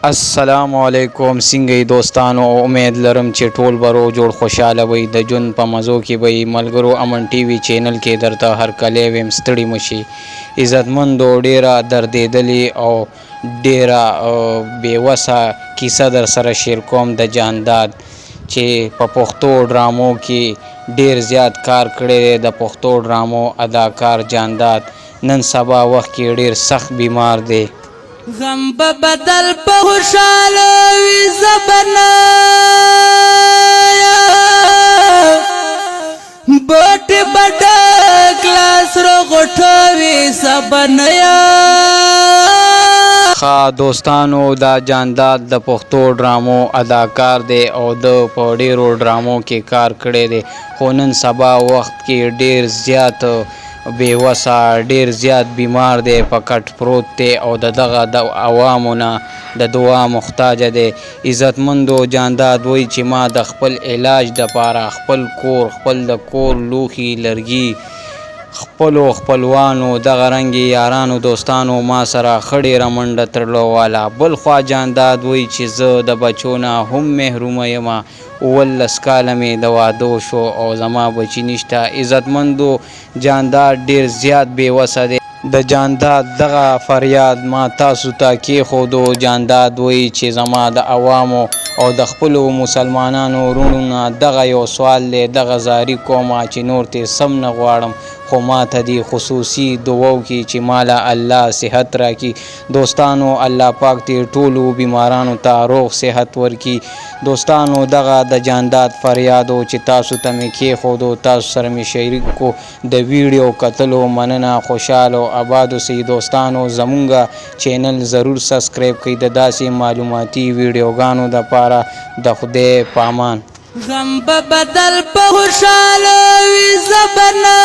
السلام علیکم، څنګه یې دوستانو؟ امید لرم چې ټول به روغ جوړ خوشاله وئ، د ژوند په مزو کې به یې. ملګرو، امن ټي وي چینل کې درته هرکلی ویم. ستړي مشي. عزتمندو، ډیره دردېدلې او ډیره بې وسه کیسه در سره شیر کوم د جانداد، چې په پښتو ډرامو کې ډیر زیات کار کړی دی. د پښتو ډرامو اداکار جانداد نن سبا وخت کې ډیر سخت بیمار دی. غم به بدل په خوشاله وي زبنا، بوټ بډا کلاس رو غټوي سبنیا. ښا دوستانو، دا جانداد د پښتو ډرامو اداکار دی او د په ډیرو ډرامو کې کار کړی دی، خو نن سبا وخت کې ډیر زیات بې وسه، ډیر زیات بیمار دی، په کټ پروت دی او د دغه د عوامو نه د دعا محتاج دی. عزتمندو، جانداد وایي چې ما د خپل علاج دپاره خپل کور، خپل د کور لوښي، لرګي، خپلو خپلوانو، دغه رنګې یارانو دوستانو ما سره ښه ډېره منډه ترړه واله. بلخوا جانداد وایي چې زه د بچو نه هم محرومه یم، 17 کاله مې د واده وشو او زما بچي نشته. عزتمندو، جانداد ډېر زیات بې وسه دی. د جانداد دغه فریاد ما تاسو ته کېښودو. جانداد وایي چې زما د عوامو او د خپلو مسلمانانو وروڼو نه دغه یو سوال دی، دغه زاري کومه چې نور ترې سم نه غواړم، خو ما ته دې خصوصي دعا وکړي چې ماله الله صحت راکړي. دوستانو، الله پاک دې ټولو بیمارانو ته روغ صحت ورکړي. دوستانو، دغه د جانداد فریاد و چې تاسو ته مې کېښودو، تاسو سره مې شریک کو. د ویډیو کتلو مننه. خوشحال او اباد اوسئ. دوستانو، زمونږ چینل ضرور سبسکرایب کړئ د داسې معلوماتي ویډیوګانو دپاره. د خدای پامان. غم به بدل په خوشاله وي زبنا.